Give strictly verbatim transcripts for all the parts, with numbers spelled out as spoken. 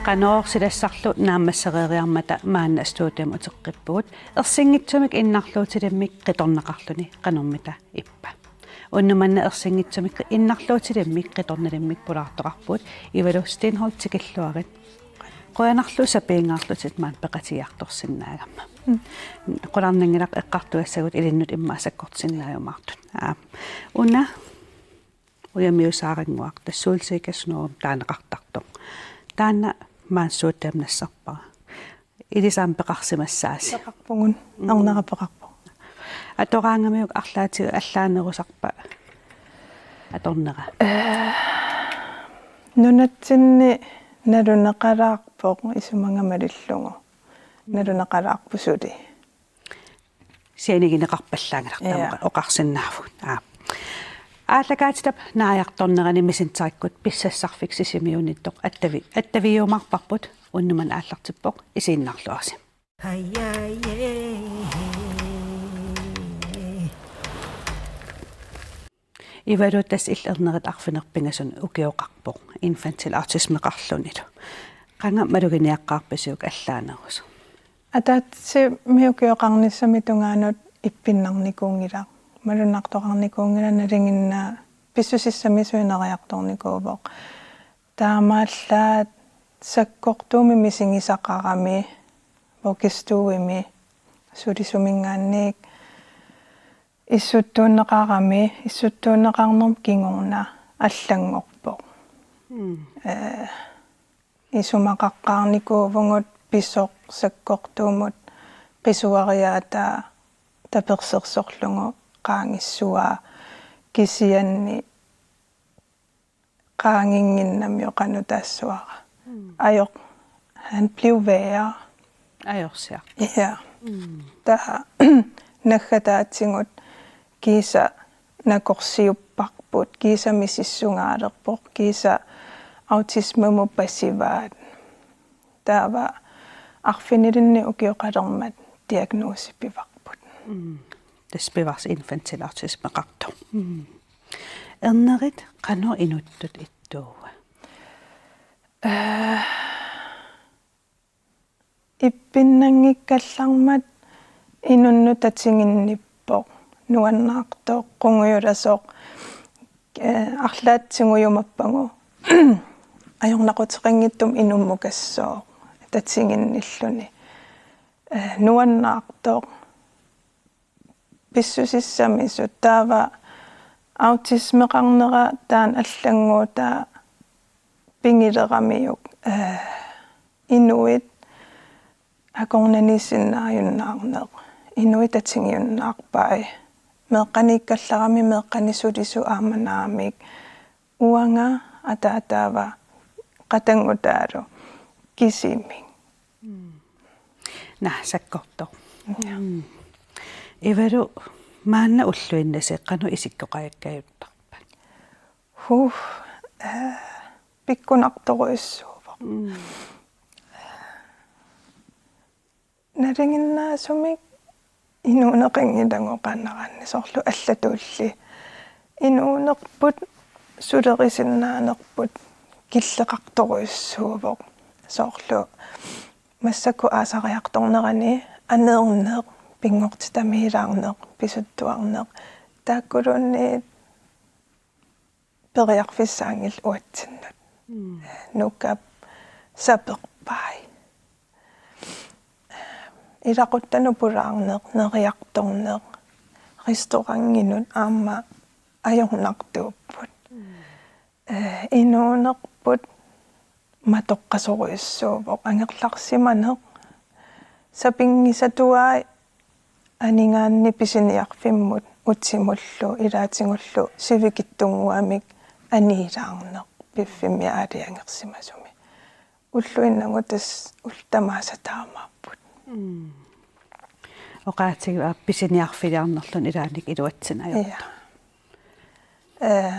Qanoq silassarlu naammassereeriarmata maanna studiami uteqqippugut. Ersinngitsumik innarluutilimmik qitornaqarluni qanormita ippa? Unnuk manna ersinngitsumik innarluutilimmik qitornalimmik pulaartoqarpugut, Ivalu Steenholdt tikilluarit. Qujanarlu sapiingaarlutit maani peqatigiartorsinnaagamma. Mm. Qularnanngilaq eqqartugassagut ilinnut immaqa sakkortusinnaajumaartut. Aa. Una ujamiusaarannguaq tassa Solsikkes Snorrum taaneqartartoq. Taanna maani studiami nassarpara. Ilissi aamma peqarsimassaasi. Peqarpugut. Mm. Ernera peqarpoq. Atoraangamiuk arlaatigut allaanerusarpa atornera? Eh, nunatsinni naluneqalaarpoq isumaga malillugu. Naluneqalaarpoq suli. Sianigineqarpallaanngilaq. Ja. Taama oqarsinnaavugut. Aa. Aallakaatitap naajartornerani Messengerikkut pissassarfik Sisimiunittoq attavi-, attavigiumaarparput, unnuk manna aallartippoq, isiginnaarluarisi. Ivalu, tassa illit ernerit arfineq-pingasunut ukioqarpoq infantil autismeqarlunilu. Qanga maluginiaqqaarpisiuk allaanerusoq? Ataatsimi ukioqarnissami tungaanut ippinnarnikuunngilaq, malunnartoqarnikuunngilaq, nalinginnaq pissusissami suineriartornikuuvoq. Taamaallaat sakkortuumik misigisaqarami, vuggestuemi sulisuminngaanniit issuttuunneqarami, issuttuunneqarnermi kingorna allanngorpoq. Mm. Eh, isumaqaqqaarnikuuvugut pisoq sakkortuumut qisuariaataa tapersersorlugu qaangissuaa, kisianni qaanginnginnamiuk qanoq taassavara. Mm. Ajor-, han blev værre. Ajorsiaq. Ja. Mm. Taava naggataatigut kiisa nakorsiupparput, kiisa misissugaalerpoq, kiisa autismemut pasivaat. Taava arfinilinnik ukioqalermat diagnose pivarput. Mm. Tassa pivarsi infantil autismeqartoq. Mm. Ernerit qanoq inuttut ittuua? Eh, ippinnanngikkallarmat inunnut tatiginnippoq, nuannaartoq, qungujulasoq, eh, arlaat tigujumappagu ajornaquteqanngitsumik inummukassooq tatiginnilluni. Eh, nuannaartoq, pissusissamisut, taava autismeqarnera taanna allannguutaa pigileramiuk, eh, inuit akornanniisinnaajunnaarneq, inuit tatigiunnaarpai, meeqqaniikkallarami meeqqani sulisut aamma naamik, uanga ataataava qatanngutaalu kisimik. Mm. Naa, sakkortoq. Ja. Mm. Ivalu, maanna ulluinnasi qanoq isikkoqajakkajuttarpat? Huh, eh, pikkunartorujussuuvoq. Mm. Nalinginnaasumik inuuneqanngilagut qaa naraanni, soorlu allatulli. Inuunerput, sulerisinnaanerput killeqartorujussuuvoq. Soorlu massakkut aasariartornerani aneerneq, pinngortitamiilaarneq, pisuttuarneq. Taakkuluunniit periarfissaanngillat uatsinnut. Mm. Nuka saperpai. Ilaquttanut pulaarneq, neriartorneq, restaurantinut aamma ajornartuupput. Mm. Eh, inuunerput matoqqasorujussuuvoq, angerlarsimaneq, sapinngisatuai anigaanni pisiniarfimmut utimullu ilaatigullu sivikitsunnguamik aniilaarneq piffimmi aalajangersimasumi. Ulluinnarni tassa ullut tamaasa taamaapput. Mm. Oqaatigaa pisiniarfiliarnerluni ilaanni iluatsinajortoq. Ja. Eh,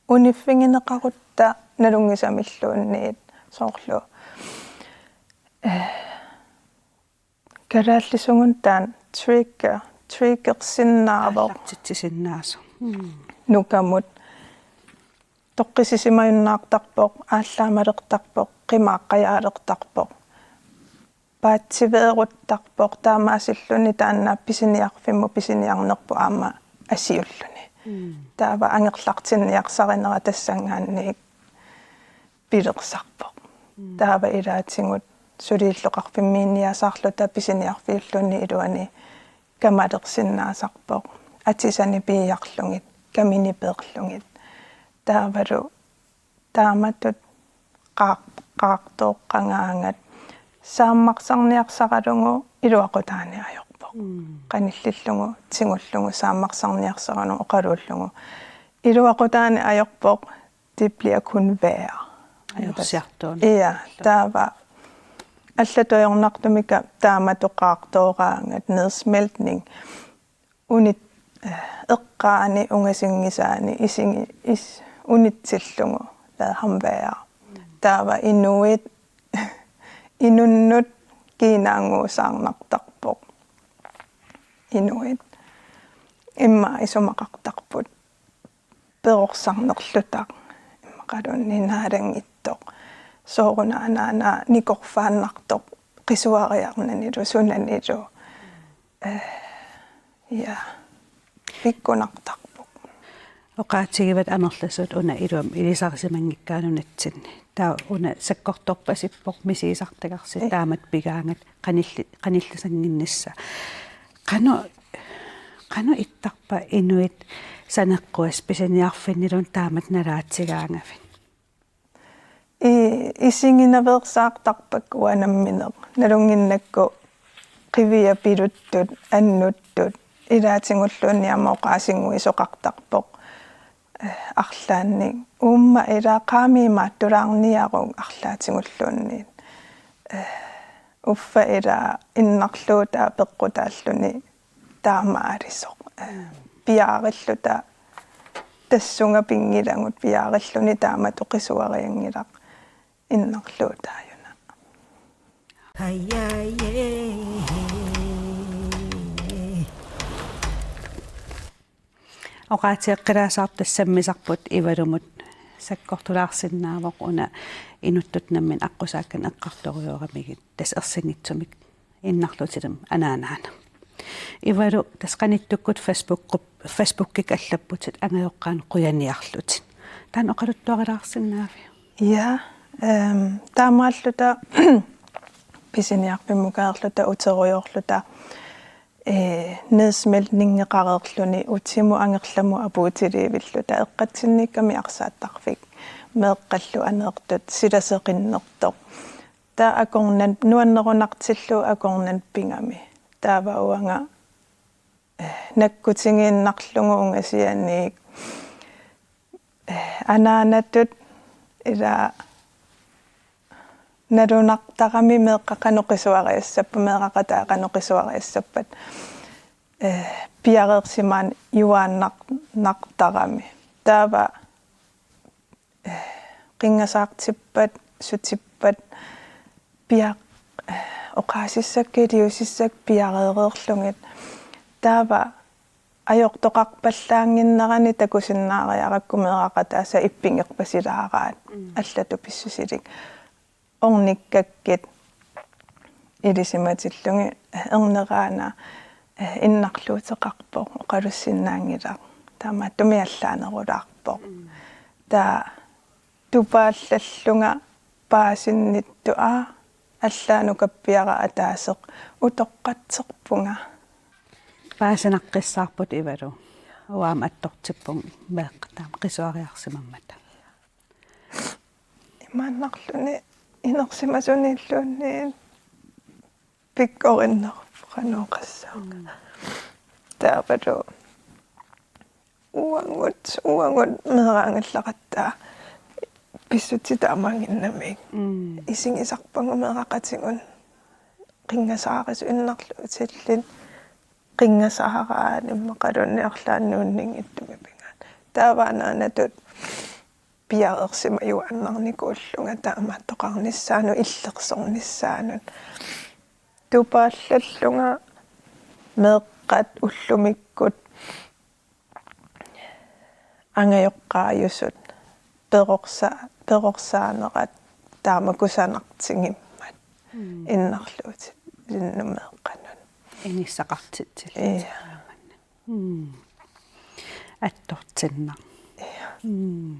uniffigineqarutta nalunngisamilluunniit soorlu, eh, kalaallisuugunarpoq taanna trigger, triggersinnaasoq. Aallartitsisinnaasoq. Mm. Nukamut toqqissisimajunnaartarpoq, aallaamalertarpoq, qimaaqqajaalertarpoq. Paatsiveeruttarpoq taamaasilluni taanna pisiniarfimmut pisiniarnerput aamma asiulluni. Mm. Taava angerlartinniarsarinera tassanngaanniit pilersarpoq. Mm. Taava ilaatigut suliilloqarfimmiinniasaarluta pisiniarfiulluni iluani kamalersinnaasarpoq. Atisani piiarlugit, kamini peerlugit. Taavalu taamatut qaaq-, qaartooqqagaangat saammarsarniarsaralugu iluaqutaani ajorpoq. Mm. Qanillillugu, tigullugu, saammarsarniarsaralugu, oqaluullugu. Iluaqutaani ajorpoq, det bliver kun værre. Ajorsiartuun. Ja, taava allatut ajornartumik taamatut qaartooraangat nedsmeltning. Unit-, eh, eqqaani ungasinngisaani isingi-, is-, unitsillugu lad ham være. Taava inuit, inunnut kiinaannguusaarnartarpoq. Inuit. Immaqa isumaqartarput perorsarnerluta. Immaqaluunniit naalanngitsoq. Soorunami anaana nikorfaannartoq qisuariarnanilu sunanilu. Eh, ja. Pikkunartarpoq. Oqaatigivat amerlasuut una iluamik ilisarisimanngikkaat nunatsinni. Taava una sakkortorpasippoq misigisartagarsi. Eh. Taamatut pigaangat qanilli-, qanillisannginnissaa. Qanoq, qanoq ittarpa inuit saneqquassat pisiniarfinniluunniit taamatut nalaatigaangavit? I-, isiginaveersaartarpakka uanga nammineq. Nalunnginnakku qiviat piluttut, annuttut, ilaatigulluunniit aamma oqaasinnguisoqartarpoq. Eh, arlaannik. Uumma ilaa qaamii imaattulaarniaruk arlaatigulluunniit. Eh, uffa ilaa innarluutaa peqqutaalluni taamaalisoq. Eh, piaarilluta tassunga pinngilagut piaarilluni taamatut qisuarianngilaq innarluutaajuna. Oqaatigeqqilaassavarput tassa sammisarput Ivalumut sakkortulaarsinnaavoq una inuttut nammineq aqqusaakkanik eqqartorujooramigit tassa ersinngitsumik innarluutilimi anaanaana. Ivalu tassa qanittukkut Facebook-, Facebookikkut allapputit angajoqqaanut qujaniarlutit. Taanna oqaluttuarilaarsinnaaviuk? Ja, ehm, taamaalluta pisiniarfimmukareerluta uterujoorluta, eh, nedsmeltningeqareerluni utimut angerlamut apuutiliivilluta eqqatsinniikkamik arsaattarfik meeqqallu aneertut silaseqinnertoq. Taava akornanni nuannerunartillugu akornanni pigami. Taava uanga, eh, nakkutigiinnarlugu ungasianiit, eh, anaanatut ilaa nalunartarami meeqqat qanoq qisuariassappat, meeraqataat qanoq qisuariassappat, eh, piareersimajuaannar-, nartarami. Taava, eh, qinngasaartippat, sutippat, pia-, eh, oqaasissakka iliuusissakka piareereerlugit. Taava ajortoqarpallaannginnerani takusinnaariarakku meeraqataasa ippinngerpasilaaraat, mm, allatut pissusilik. Ornikkakkit ilisimatillugit erneraana, eh, innarluuteqarpoq, oqalussinnaanngilaq. Taamaattumik allaanerulaarpoq. Mm. Taava tupaallallunga paasinnittut, aa, allaat nukappiaraq ataaseq utoqqatserpunga. Paasinaqqissaarput Ivalu. Uanga aamma attortippunga meeqqat taama qisuariarsimammata. Imaannarluni inersimasuniilluunniit pikkorinnerpoq qanoq oqassaanga. Mm. Taavalu uagut, uagut meeraagallaratta pissutsit taamaannginnamik. Mm. Isigisarpagut meeraqatigut qinngasaarisut innarluutillit qinngasaaraat immaqaluunniit arlaannik nuunninngitsumik pigaat. Taava anaanatut piareersimajuaannarnikuullunga taamaattoqarnissaanut illersornissaanut. Tupaallallunga meeqqat ullumikkut angajoqqaajusut perorsa-, perorsaanerat taama kusanartigimmat Mm. innarluutilinnut meeqqanut. Inissaqartitsillutik. Ja. Mm. Attortinnaq. Ja. Mm.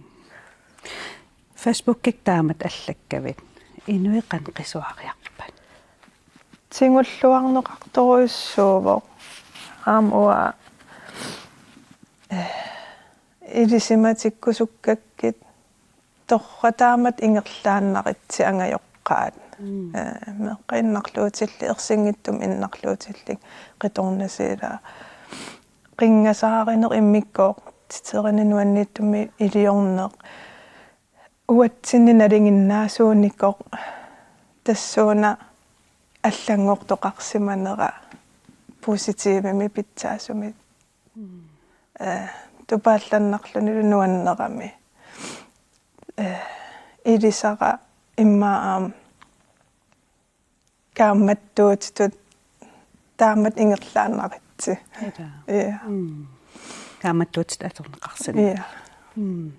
Facebookikkut taamatut allakkavit. Inuit qanoq qisuariarpat? Tigulluarneqartorujussuuvoq. Aamma uanga, eh, ilisimatikkusukkakkit torrak taamatut ingerlaannaritsi angajoqqaat. Mm. Eh, meeqqat innarluutillit, ersinngitsumik innarluutillit, qitornasiit ilaa. Qinngasaarineq immikkooq, titerineq nuanniitsumik iliorneq. Uatsinni nalinginnaasuunikoq tassuuna allanngortoqarsimanera positivimik pitsaasumik. Mm. Eh, tupaallannarlunilu nuannerami. Eh, ilisara immaqa aamma kaammattuutitut taamatut ingerlaannaritsi. Ilaa. Ja. Mm. Kaammattuutitut atorneqarsinnaavoq. Ja. Mm.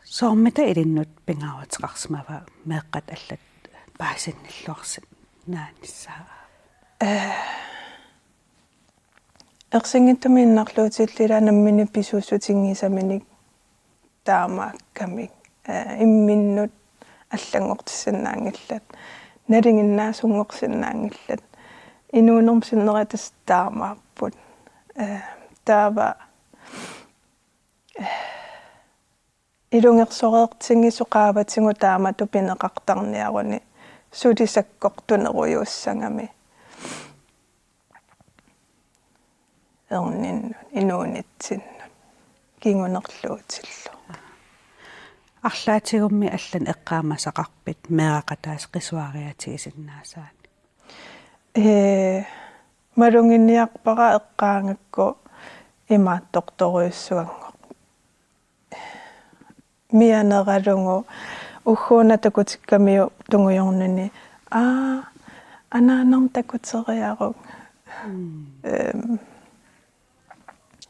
Soormita ilinnut pingaaruteqarsimava meeqqat allat paasinnilluarsinnaanissaa? Eh, ersinngitsumik innarluutillit ilaa nammineq pisuussutinngisaminik taamaakkamik, eh, imminnut allanngortissinnaanngillat, nalinginnaasunngorsinnaanngillat, inuunermi sinnera tassa taamaapput. Eh, taava, eh, ilungersoreertinngisoq qaavatigut taamatut pineqartarniaruni suli sakkortunerujuussagami. Erninnut, inuunitsinnut, kingunerluutillu. Arlaatigummi allanik eqqaamasaqarpit meeraqataasut qisuariaatigisinnaasaannik? Ee, malunnginniarpara eqqaagakku imaattortorujussuanngorpoq. Mianeralugu ugguuna takutikkamiuk tungujornini: Aa, anaanama takuteriaruk. Mm. Ehm,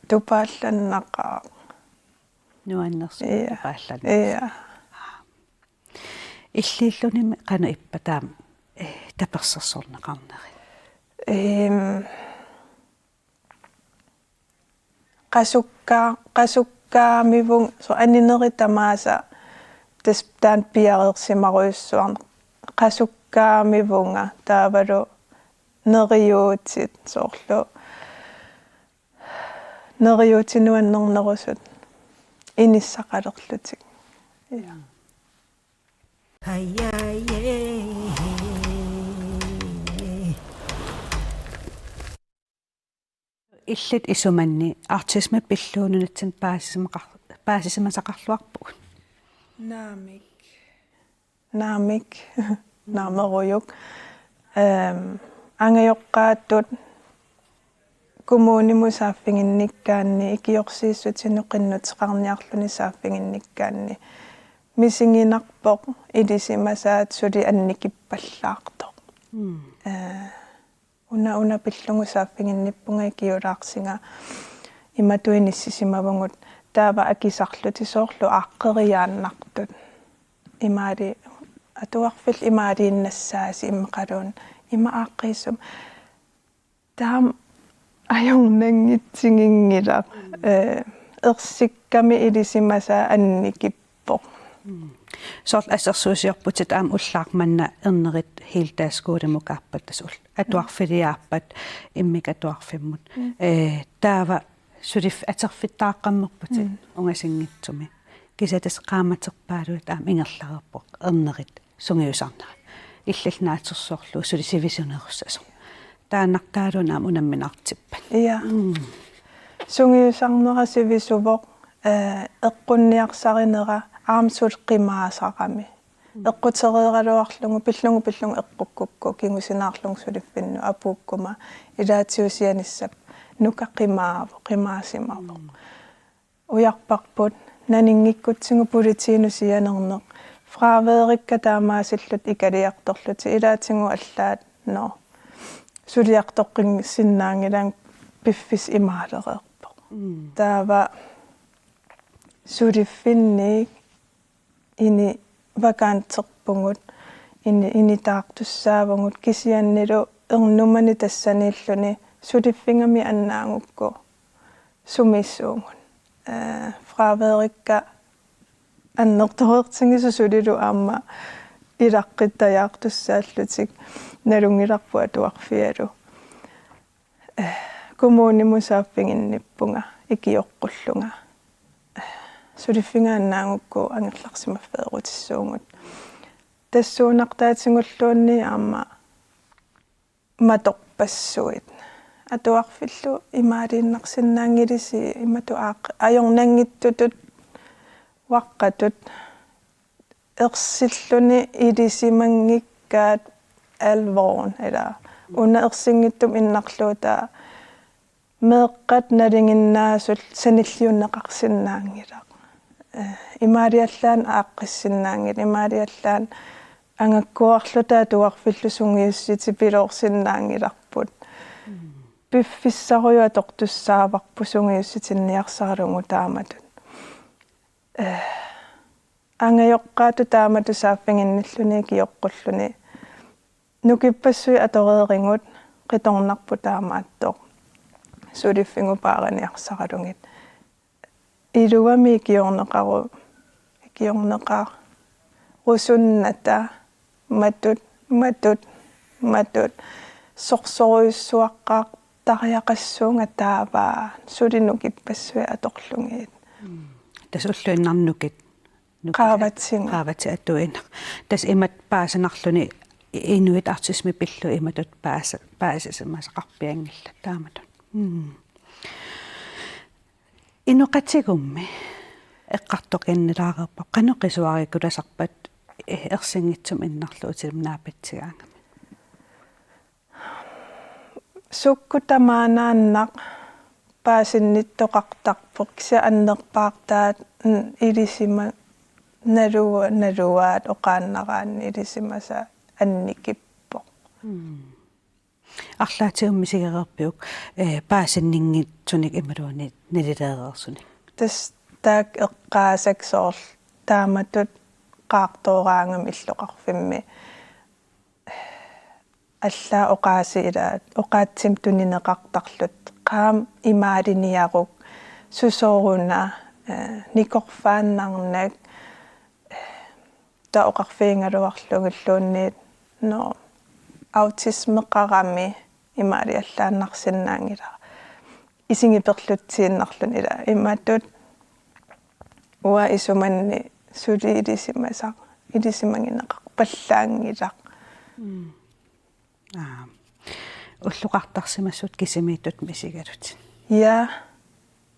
tupaallannaqaaq. Nuannersoq. Ja. Tupaallannaq. Ja. Illiillunimi qanoq ippa taama, eh, tapersersorneqarnerit? Ehm, qasukkaa-, qasukkaamivunga, soorlu aninerit tamaasa tassa taanna piareersimarujussuarnik, qasukkaamivunga taavalu neriuutit soorlu neriuutit nuannernerusut inissaqalerlutik. Ja. Illit isumanni autisme pillugu nunatsinni paasisimaqar-, paasisimasaqarluarpugut? Naamik. Naamik. Naamerujuk. Ehm, angajoqqaatut kommunimut saaffiginnikkaanni, ikiorsiissutinut qinnuteqarniarluni saaffiginnikkaanni, misiginarpoq ilisimasaat suli annikippallaartoq. Mm. Eh, una, una pillugu saaffiginnippunga ikiulaarsinga, imatut inissisimavagut, taava akisarlutik soorlu aaqqeriaannartut. Imaali-, atuarfillu imaaliinnassaasi immaqaluunniit, ima aaqqiissumik. Taama ajornanngitsiginngilaq, eh, ersikkami ilisimasaa annikippoq. Mm. Soorlu assersuusiorputit aamma ullaaq manna ernerit heldagsskolemukaappat, tassa ull-, atuarfiliaappat, immikkut atuarfimmut. Mm. Eh, taava suliff-, atorfittaaqqammerputit Mm. ungasinngitsumi. Kisianni tassa qaammaterpaaluit aamma ingerlareerpoq ernerit sungiusarnerat. Illit naatsorsorlugu suli sivisunerussasoq. Taannartaaluunniit aamma unamminartippat. Ja. Mm. Sungiusarnera sivisuvoq, eh, eqqunniarsarinera aamma suli qimaasarami. Mm. Eqqutereeraluarlugu pillugu pillugu eqqukkukku kingusinaarlugu suliffinnut apuukkuma ilaatigut sianissap nuka qimaavoq, qimaasimavoq. Mm. Ujarparput naninngikkutsigit politiinut sianerneq. Fraværikka taamaasillutik ikaliartorlutik, ilaatigut allaat, nå, suliartoqqissinnaanngilagut, piffissaq imaalereerpoq. Mm. Taava suliffinniit ini vakanterpugut, ini, initaartussaavugut, kisiannili ernumanik tassaniilluni suliffigami annaagukku sumiissuugut. Eh, fraværikka annertoreertigisoq sulilu aamma ilaqqittajaartussaallutik, nalunngilarput atuarfialu. Eh, kommunimut saaffiginnippunga ikioqqullunga. Eh, suliffiga annaagukku angerlarsimaffeerutissuugut. Tassuunartaatigulluunniit aamma matorpassuit. Atuarfillu imaaliinnarsinnaanngilisi, imatut aaq-, ajornanngitsutut uaqqatut ersilluni ilisimanngikkaat alvoren, ila una ersinngitsumik innarluutaa meeqqat nalinginnaasut sanilliunneqarsinnaanngilaq. Eh, imaaliallaannaq aaqqissinnaanngilaq, imaaliallaannaq angakkuarluta atuarfillu sungiussitipiloorsinnaanngilarput. Mm. Piffissarujuk atortussaavarput sungiussitinniarsaralugu taamatut. Eh, angajoqqaatut taamatut saaffiginnilluni ikioqqulluni nukippassuit atoreerigut qitornarpoq taamaattoq suliffigut paariniarsaralugit. Iluamik ikiorneqaru-, ikiorneqarusunnata matut, matut, matut sorsorujussuaqqaartariaqassuunga taava suli nukippassuit atorlugit. Mm. Tassa ulluinnarni nukit. Nukit. Qaavatigut. Qaavatit atuineq. Tassa imatut paasinarluni inuit autismi pillugu imatut paas-, paasisimasaqarpianngillat taamatut. Mm. Inoqatigummi eqqartoqqinnilaareerpat qanoq qisuariikkulasarpat, eh, ersinngitsumik innarluutillit naapitsigaangamik? Sukkut tamaanaannaq paasinnittoqartarpoq, kisianni annerpaartaat, mm, ilisima-, nalua-, naluaat oqaannaraanni ilisimasaat annikippoq. Mm. Arlaatigut misigereerpiuk, eh, paasinninngitsunik imaluunniit nalileereersunik? Tassa taakku eqqaasakka soorlu taamatut qaartooraangami illoqarfimmi. Allaat oqaasii ilaat, oqaatsimik tunineqartarlutik, qaammat imaaliniaruk, susoq una, eh, nikorfaannarnak, eh, taava oqarfigigaluarlugilluunniit, nå, autismeqarami imaaliallaannarsinnaanngilaq. Isigiperlutsiinnarluni ila imatut uanga isumanni suli ilisimasaq, ilisimagineqarpallaanngilaq. Mm. Aa. Ulloqartarsimasut kisimiittut misigalutit. Ja.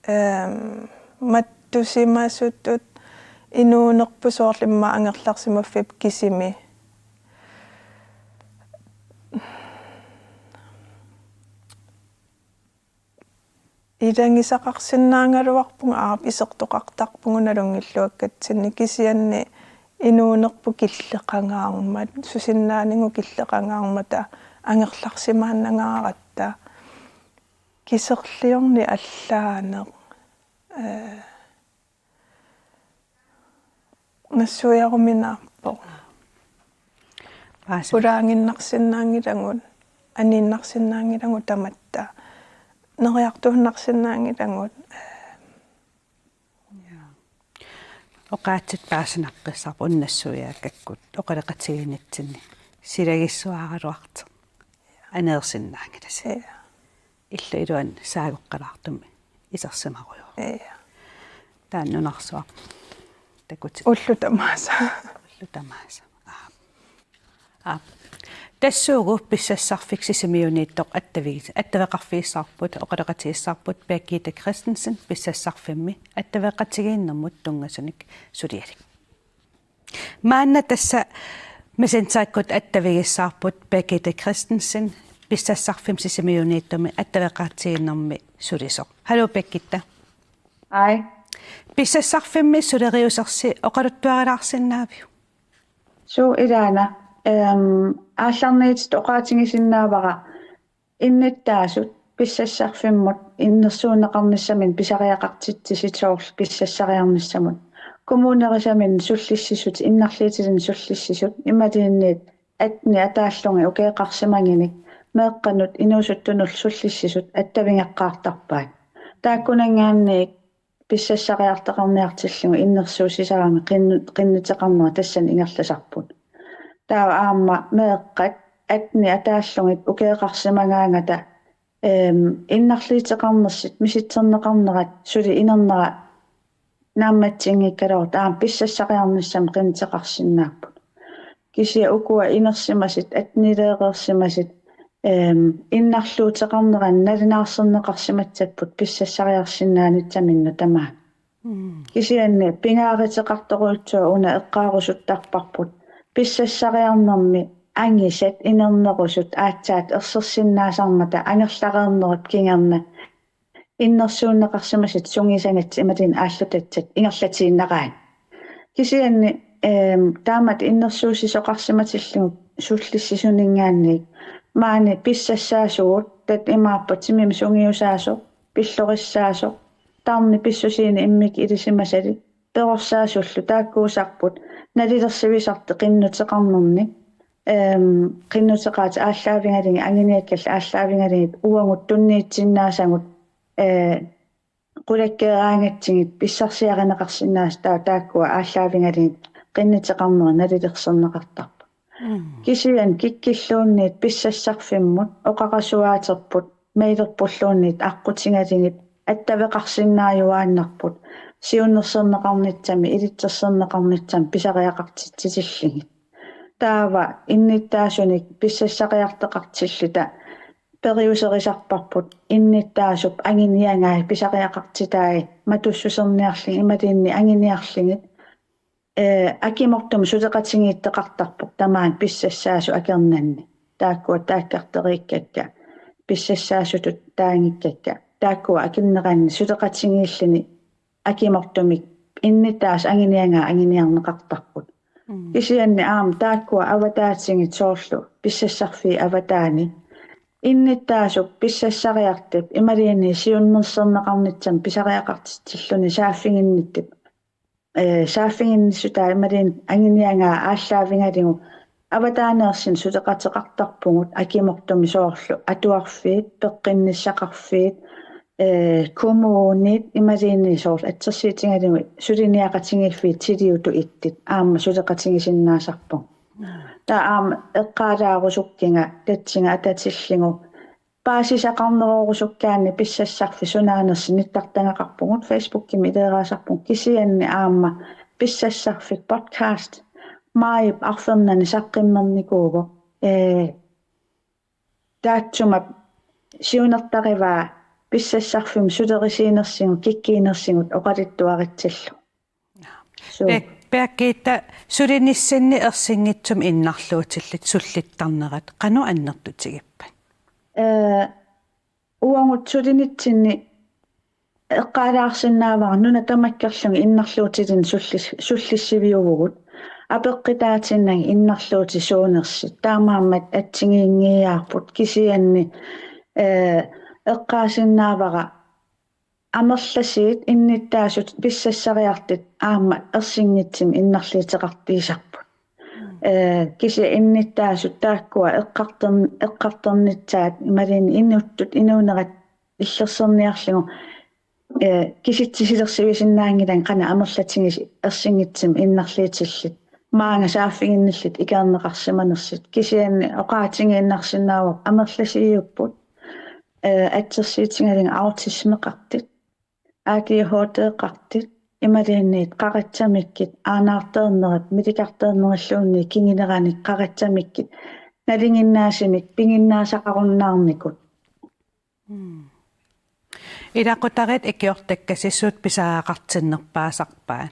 Ehm, mattusimasutut inuunerput soorlu immaqa angerlarsimaffiup kisimi. Ilagisaqarsinnaagaluarpunga aap isertoqartarpugut nalunngilluakkatsinni kisianni inuunerput killeqangaarmat, susinnaanigut killeqangaarmata angerlarsimaannangaaratta. Kiserliorneq allaaneq. Eh, nassuiaruminaappoq. Paasi. Pulaaginnarsinnaanngilagut, aniinnarsinnaanngilagut tamatta. Neriartuinnarsinnaanngilagut. Ja. Oqaatsit paasinaqqissaarput una nassuiaakkakkut oqaloqatigiinnitsinni silagissuaraluartoq. Aneersinnaanngilasi. Ja. Illu iluani saagoqqalaartumik isersimarujoq. Ja. Taanna nunarsuaq. Takutit. Ullut tamaasa. Ullut tamaasa. Aap. Aap. Tassuugu pissassarfik Sisimiuniittoq attavigis-, attaveqarfigissaarput, oqaloqatigissaarput Birgitte Christensen pissassarfimmi attaveqatigiinnermut tunngasunik sulialik. Maanna tassa Messengerikkukkut attavigissaarput Birgitte Christensen, pissassarfimmi Sisimiuniittumi attaveqatigiinnermi sulisoq. Hallo Birgitte. Hej. Pissassarfimmi suleriusersi oqaluttuarilaarsinnaaviuk? Suu, ilaana. Ehm, aallarniitit oqaatigisinnaavara innuttaasut pissassarfimmut innersuunneqarnissaminnik pisariaqartitsisut soorlu pissassariarnissamut. Kommunerisaminnut sullissisut, innarliutilinnut sullissisut, imaluunniit atten ataallugit ukioqarsimagunik meeqqanut inuusuttunullu sullissisut attavigeqqaartarpaat. Taakkunanngaanniit pissassariartoqarniartillugu innersuussisarami qinnu-, qinnuteqarnera tassani ingerlasarput. Taava aamma meeqqat atten ataallugit ukioqarsimagaangata, ehm, innarliuteqarnersut misissorneqarnerat suli inernera naammatsinngikkaluartoq aamma pissassariarnissamut qinnuteqarsinnaapput. Kisianni ukua inersimasut, attenileereersimasut, ehm, innarluuteqarnerannut nalunaarsorneqarsimassapput pissassariarsinnaanissaminnut tamaat. Mm. Kisianni pingaaruteqartorujussuaq una eqqaarusuttarparput. Pissassariarnermi angisat inernerusut aatsaat ersersinnaasarmata angerlareernerup kingorna innersuunneqarsimasut sungiusagatsigit imaluunniit aallutassat ingerlatiinnaraat. Kisianni, ehm, taamatut innersuussisoqarsimatillugu sullissisuninngaanniit maani pissassaasugut, taava imaappoq timimik sungiusaasoq, pillorissaasoq, tarnip pissusiineq immikkut ilisimasalik, perorsaasullu taakkuusarput nalilersuisartut qinnuteqarnernik, ehm, qinnuteqaatit aallaavigalugit, anguniakkallu aallaavigalugit uagut tunniussinnaasagut, eh, qulakkeeraagatsigit pissarsiarineqarsinnaasut, taava taakkua aallaavigalugit qinnuteqarnerat nalilersorneqartarpoq. Mm. Kisianni kikkilluunniit pissassarfimmut oqarasuaaterput mailerpulluunniit aqqutigalugit attaveqarsinnaajuaannarput siunnersorneqarnissamik ilitsersorneqarnissamik pisariaqartitsisillugit. Taava innuttaasunik pissassariartoqartilluta periuserisarparput innuttaasup anguniagai pisariaqartitai matussuserniarlugit imaluunniit anguniarlugit, eh, akimortumik suleqatigiittoqartarpoq tamaani pissassaasut akornanni. Taakkua taakkartorukkakka, pissassaasutut taagikkakka, taakkua akorneranni suleqatigiilluni akimortumik innuttaasut anguniagai anguniarneqartarput. Mm. Kisianni aamma taakkua avataatigut soorlu pissassarfiup avataani innuttaasup pissassariartup imaluunniit siunnersorneqarnissamut pisariaqartitsilluni saaffiginnittup, eh, saaffiginnissutaat imaluunniit anguniagaa aallaavigalugu avataaneersunik suleqateqartarpugut akimortumik soorlu atuarfiit, peqqinnissaqarfiit, eh, kommunit imaluunniit soorlu assersuutigalugu suliniaqatigiiffiit tiliutut ittut aamma suleqatigisinnaasarput. Taava aamma eqqaalaarusukkiga tatsiga atatillugu paasisaqarneroorusukkaanni pissassarfik sunaanersoq nittartagaqarpugut, Facebookimi ileeraasarpugut, kisianni aamma Pissassarfik podcast maajip arfernanni saqqummernikuuvoq. Ee, taassuma siunertarivaa pissassarfimmut sulerisiinersigut kikkuunersigut oqaluttuaritsillugu. Suu. Birgitta, sulinissinni ersinngitsumik innarluutillit sullittarnerat qanoq annertutigippat? Ee, uagut sulinitsinni eqqaalaarsinnaavara nuna tamakkerlugu innarluutilinnut sullis-, sullissiviuvugut. Apeqqutaatinnagit innarluutit suunersut. Taamaammat assigiinngiiaarput kisianni, ee, eqqaasinnaavara amerlasuut innuttaasut pissassariartut aamma ersinngitsumik innarluuteqartuusarput. Ee, kisianni innuttaasut taakkua eqqartorn-, eqqartornissaat imaluunniit inuttut inuunerat illersorniarlugu, ee, kisitsisilersuisinnaanngilanga qanoq amerlatigisut ersinngitsumik innarluutillit. Maanga saaffiginnillutik ikiorneqarsimanersut. Kisianni oqaatigiinnarsinnaavoq amerlasuupput, ee, assersuutigalugu autismeqartut, A D H D-qartut, imaluunniit qaratsamikkut, aanaarteernerup, milikarteernerulluunniit kinguneranik qaratsamikkut, nalinginnaasumik piginnaasaqarunnaarnikut. Mm. Ilaqutariit ikiortakkasi suut pisariaqartinnerpaasarpaat?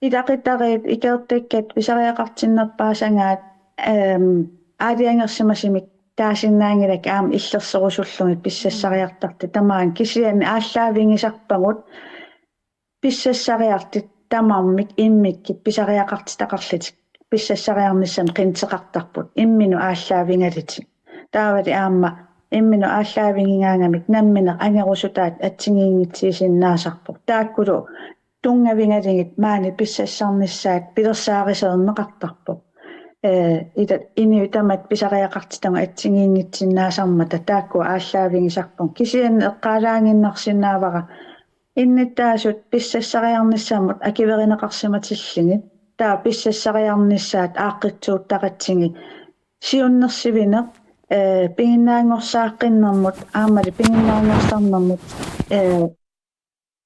Ilaqutariit ikiortakkat pisariaqartinnerpaasagaat, ehm, aalajangersimasumik taasinnaanngilakka aamma illersorusullugit pissassariartartut tamaanga, kisianni aallaavigisarpagut Pissassariarlutit tamarmik immikkut pisariaqartitaqarlutik pissassariarnissamut qinnuteqartarput imminut aallaavigalutik. Taavali aamma imminut aallaavigigaangamik nammineq angerusutaat assigiinngitsiisinnaasarpoq. Taakkulu tunngavigalugit maani pissassarnissaat pilersaarusiorneqartarpoq. Ee, ila inuit tamatta pisariaqartitagut assigiinngitsinnaasarmata taakku aallaavigisarput. Kisianni eqqaalaaginnarsinnaavara innuttaasut pissassariarnissamut akuerineqarsimatillugit. Taava pissassariarnissaat aaqqissuuttaratsigit. Siunnersuineq, ee, piginnaanngorsaaqqinnermut, aammali piginnaanngorsarnermut, ee,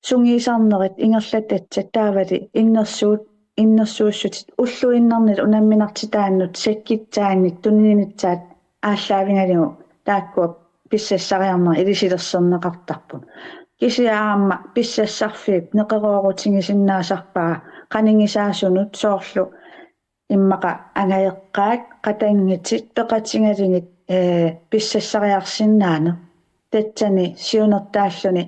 sungiusarnerit ingerlatassat taavali innersuut, innersuussutit ulluinnarni unamminartitaannut sakkutsaannik tuninissaat aallaavigalugu taakkua pissassariarnerit ilisilersorneqartarput. Kisianni aamma pissassarfiup neqeroorutigisinnaassavaa qanigisaasunut soorlu immaqa angajoqqaat qatanngutit peqatigalugit, ee, pissassariarsinnaaneq. Tassani siunertaalluni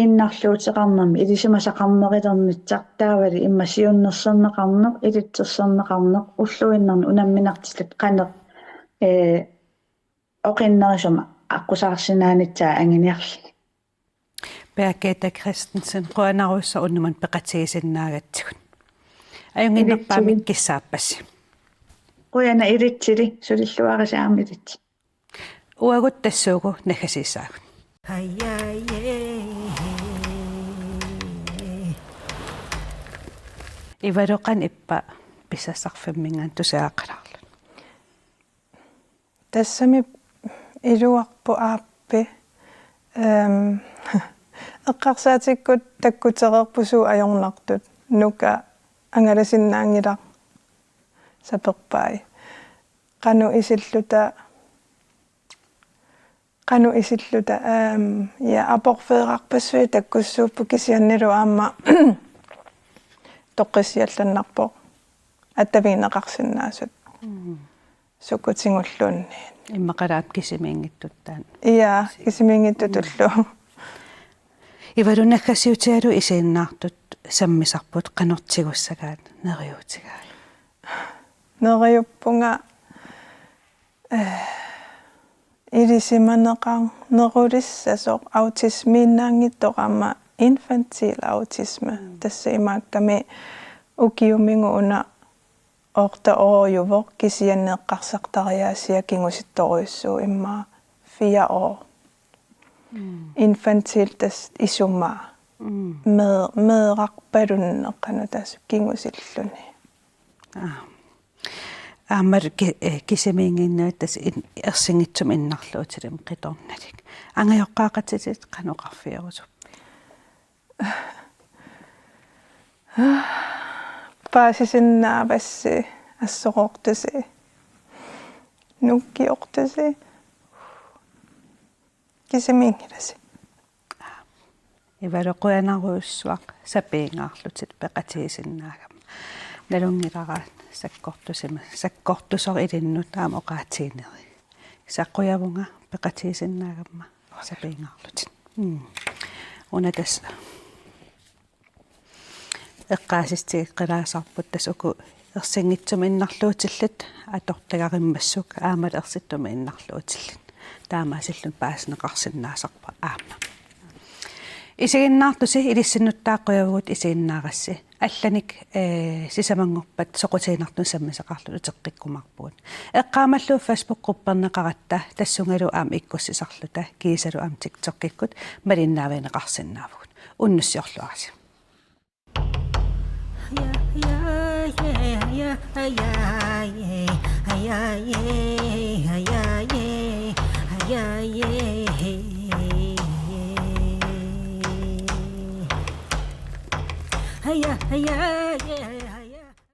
innarluuteqarnermi ilisimasaqarnerulernissaq taavali immaqa siunnersorneqarneq, ilitsersorneqarneq, ulluinnarni unamminartitat qanoq, ee, oqinnerusumik aqqusaarsinnaanissaat anguniarlugit. Birgitte Christensen, qujanarujussuaq unnuk manna peqatigisinnaagatsigut. Ajunnginnarpaamik. Ilitsersuit. Kissaappassi. Qujanaq ilitsersuit, sulilluarisi aamma ilitsersuit. Uagut tassuugu naggasiissaagut. Ivalu, qanoq ippa pissassarfimminngaanniit tusagaqalaarlutit? Tassami iluarpoq aappi. Ehm, eqqarsaatikkut takkutereerput suut ajornartut. Nuka angalasinnaanngilaq saperpai. Qanoq isilluta, qanoq isilluta, ehm, ja, aporfeerarpassuit takkussuupput kisiannilu aamma toqqissiallannarpoq attavigineqarsinnaasut. Mm. Sukkut tigulluunniit. Immaqalaap kisimiinngitsut taanna. Ja, kisimiinngitsutullu. Ivalu, naggasiutigalugu isiginnaartut sammisarput, qanoq tigussagaat, neriuutigaat? Neriuppunga, eh, ilisimaneqarnerulissasoq, autismiinnaanngitsoq aamma infantil autisme. Mm. Tassa imaakkami ukiuminnga una otte-åriuvoq, kisianni eqqarsartariaasia kingusittorujussuuvoq, immaqa fire-årig. Mm. Infantil, tassa isumaa. Mm. Mee-, meerarpalunneq qanoq tassa kingusilluni. Aa. Aamma ki-, eh, kisimiinnginnaat tassa in-, ersinngitsumik innarluutilimmik qitornalik. Angajoqqaaqatitit qanoq oqarfigerusuppit? Paasisinnaavassi, assoroortusi, nukkiortusi, kisimiinngilasi. Ivalu, qujanarujussuaq sapiingaarlutit peqatigisinnaagama. Nalunngilara sakkortusima-, sakkortusoq ilinnut aamma oqaatigineri. Kisianni qujavunga peqatigisinnaagama sapiingaarlutit. Mm. Una tassa eqqaasitsissutigilaassavarput, tassa uku ersinngitsumik innarluutillit atortagarimmassuk aammalu ersittumik innarluutillit. Taamaasilluni paasineqarsinnaasarpoq aamma. Isiginnaartusi, ilissinnuttaa qujavugut isiginnaarassi. Allanik, eh, sisamanngorpat soqutiginartunik sammisaqarluta uteqqikkumaarpugut. Eqqaamallugu Facebook-grupperneqaratta tassungalu aamma ikkussisarluta kiisalu aamma TikTokikkut malinnaavigineqarsinnaavugut. Unnussiorluarisi.